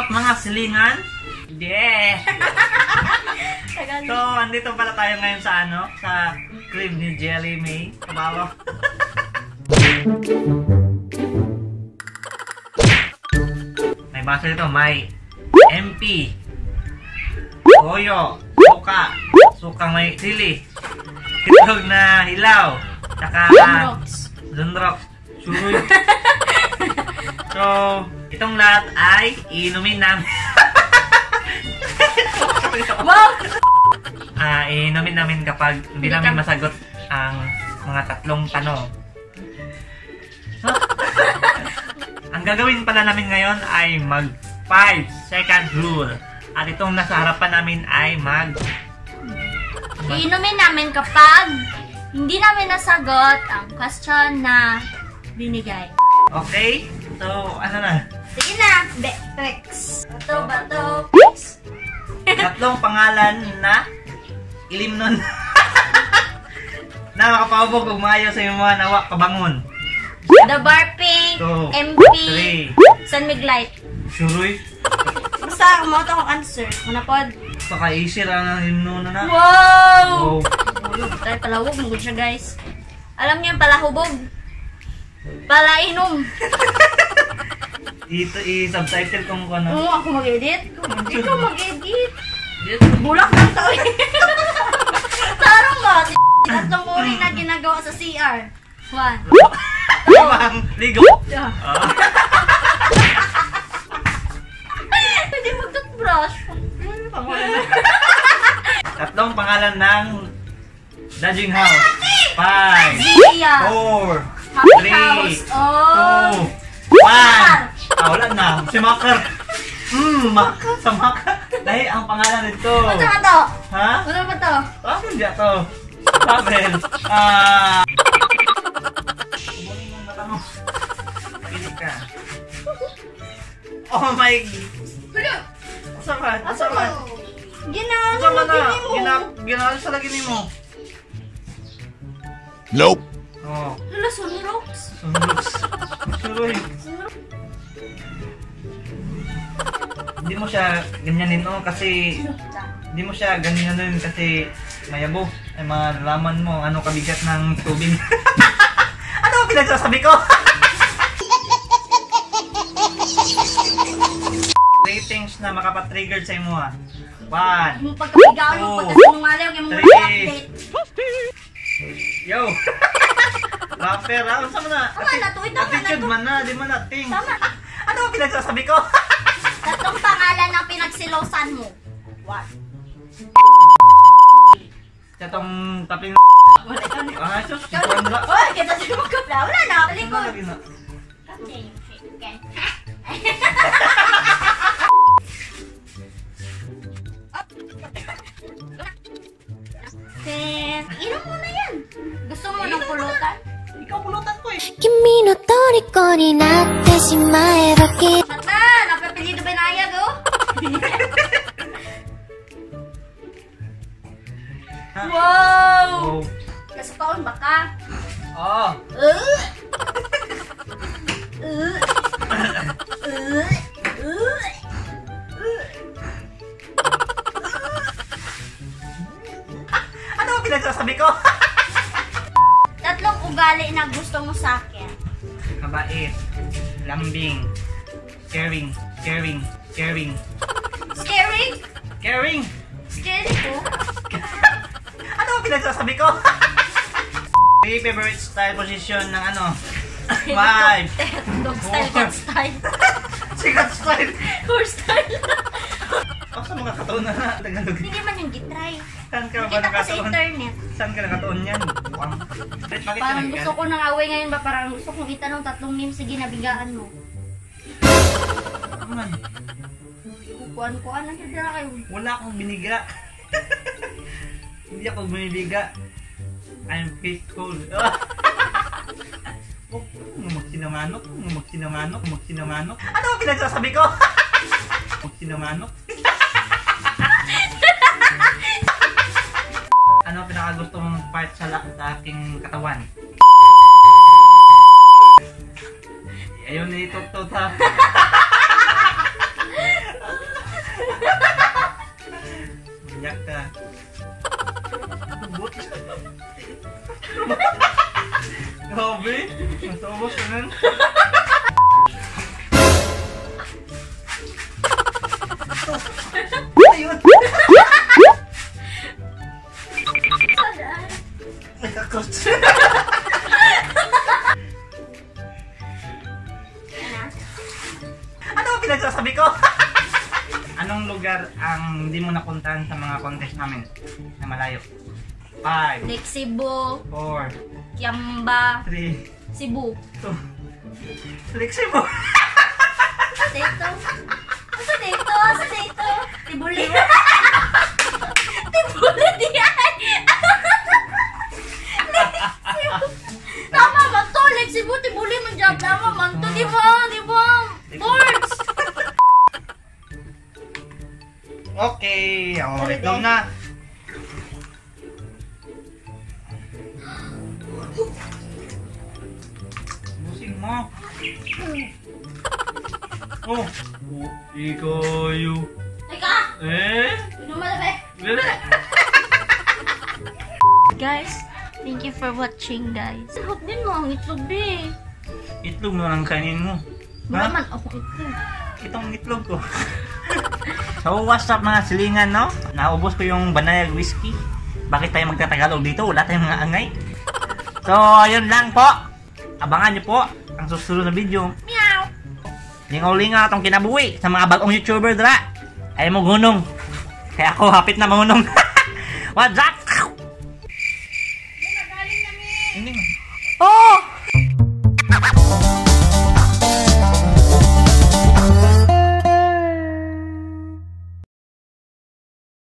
up, mga silingan? Yeah! Tagalog. So, andito pala tayo ngayon sa ano? Sa crib ni Jelly May. Kabawa. May basa dito, may MP, toyo, suka, sukang may sili, itlog na hilaw, saka Zonrox. Zonrox. Suroy. So, itong lahat ay iinumin namin. Wow! Iinumin namin kapag hindi namin masagot ang mga tatlong tanong. Huh? Ang gagawin pala namin ngayon ay mag 5-second rule. At itong nasa harapan namin ay mag Iinumin namin kapag hindi namin nasagot ang question na binigay. Okay? So, ano na? Sige na! Bex! Bato, bato, Bex! Tatlong pangalan na ilim nun. Na makapaubog og maayo sa imong nawa kabangon. The Bar Pink, 2, MP, 3, San Miguelite. Suroy. Basta, mo ito akong answer. Muna pod. Baka easy ra na himno na. Wow! Wow. Hulog tayo, palahubog. Mugod siya, guys. Alam niyo yung palahubog? Palainom. Ito i-subtitle kung ano. Oo, ako mag-edit. Ikaw mag-edit. Bulak ng tao eh. Tarong ba? Tatlong uri na ginagawa sa CR. 1. Limang ligo. Yeah. Pwede mag-toothbrush. Tatlong pangalan ng Dajing House. 5, Zia. 4, Happy 3, House. Oh. 2, 1. Ah, wala na. Si Makar. Makar. Sa Makar. Dahil ang pangalan nito. Ano ba to? Ha? Ano ba to? Bakit hindi to? Sabi. Ah. Pili ka. Oh my. Wala. Asa man? Asa man? Ginano Asa man na? lagi nimo. Ginano sa lagi nimo. Nope. Oh, Hala, sunrocks. sunrocks. Suroy. Sunrocks. Hindi mo siya ganyanin, oh, kasi hindi mo siya ganyanin kasi mayabo. Ay, malalaman mo ano kabigat ng tubig. Ano ang pinagsasabi ko? 3 things na makapatrigger sa imo, ha. 1. Mong pagkabigaon, mong 2, pagkasinungaling, yung mga 3. update. Yo! Rapper, ha? Unsa man na? Tama na to, tama na Attitude to. man na, di man na things. Tama. Ano ang pinagsasabi ko? Tatlong pangalan ng pinagsilosan mo. 1. Sa tong taping. Wala ikaw na. Ah, sus, wala. Oh, kita siya magkapla. Wala na. Talikod. Lagi na. Okay, chicken. Then, inom mo na yan. Gusto mo ng pulutan? Ikaw pulutan ko eh. 君の虜になってしまえばきっと Shot na! Napapilido ba na oh? Ha? Wow! Oh. Kasukaon ba ka? Oh. Ano ang pinagsasabi ko? Tatlong ugali na gusto mo sa akin. Mabait, lambing, caring, caring, caring, Scaring? Caring! Scary ko? Ano ang pinagsasabi ko? Three favorite style position ng ano? 5, Dog style, cat style. Sikat style! Horse style. Ako sa mga katuon na Tagalog. Hindi man yung gitry. Saan ka ba Nakita ko sa nakatuon? internet. Saan ka nakatuon yan? Buwang. Bakit ka Parang naggalit? gusto ko ng away ngayon ba? Parang gusto kong itanong tatlong names. Sige, nabigaan mo. Ano man? Kukuan-kuan lang siya kayo. Wala akong biniga. Hindi ako binibiga. I'm faithful. Oh, magsinunganok, magsinunganok, magsinunganok. Ano ang pinagsasabi ko? Magsinunganok. Ano ang pinakagusto mong part sa aking katawan? Ayun ni Tutot ha. Yun. Ayun. Saan? Nagkakot. Ano ang pinagsasabi ko? Anong lugar ang hindi mo napuntahan sa mga contest namin na malayo? 5, Like Cebu, 4, Kiamba, 3, Cebu. 2, Lexi mo! Dito. Asa dito? Asa dito? Tibuli. Tibuli diyan. Tama man to. Like Cebu, Tibuli man dyan. Tama man to. Di ba? Di ba? Boards! Okay, oh, itlog na. Busing mo. Oh, oh, ikaw yung... Teka! Eh? Inom na ba? Guys, thank you for watching, guys. Hope din mo ang itlog, be. Itlog mo lang kainin mo. Wala Ha? man ako itlog. Itong itlog ko. So, what's up, mga silingan, no? Naubos ko yung banayag whiskey. Bakit tayo magtatagalog dito? Wala tayong mga angay. So, ayun lang po. Abangan nyo po ang susunod na video. Meow! Lingaw-lingaw atong kinabuhi sa mga bagong YouTuber dra. Ay mo gunong. Kaya ako hapit na mangunong. What's up? Hindi.